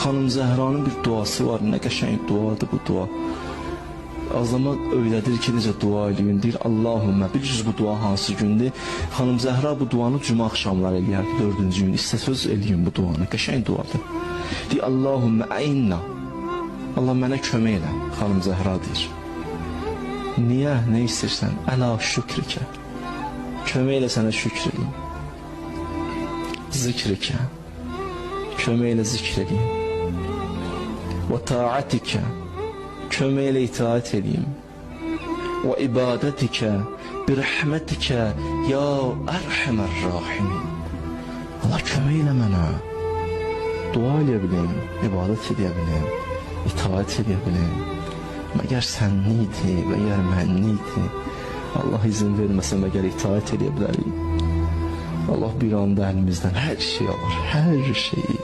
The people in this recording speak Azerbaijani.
Xanım Zəhranın bir duası var. Nə qəşəng duadır bu dua. Azama öyrədir ki, necə dua eləyin. Deyir, Allahümmə. Bilirsiniz bu dua hansı gündür? Xanım Zəhra bu duanı cümə axşamları eləyərdi, dördüncü gün. İstəsəz eləyin bu duanı. Qəşəng duadır. Deyir, Allahümmə əinna. Allah mənə kömək elə, xanım Zəhra deyir. Niyə? Nə istəyirsən? Əla şükrikə. Kömək elə sənə şükr eləyim. Zikrikə. Kömək elə zikr eləyim. Və taatikə. Kömək elə itaat eləyim. Və ibadətikə bi rəhmətikə ya ərhəmər rahimin. Allah kömək elə mənə. Dua eləyə bilim, ibadət eləyə bilim, itaat eləyə bilim. Məgər sənli idi, məgər mənli idi. Allah izin verməsə məgər itaat eləyə bilərik. Allah bir anda əlimizdən hər şeyi alır, hər şeyi.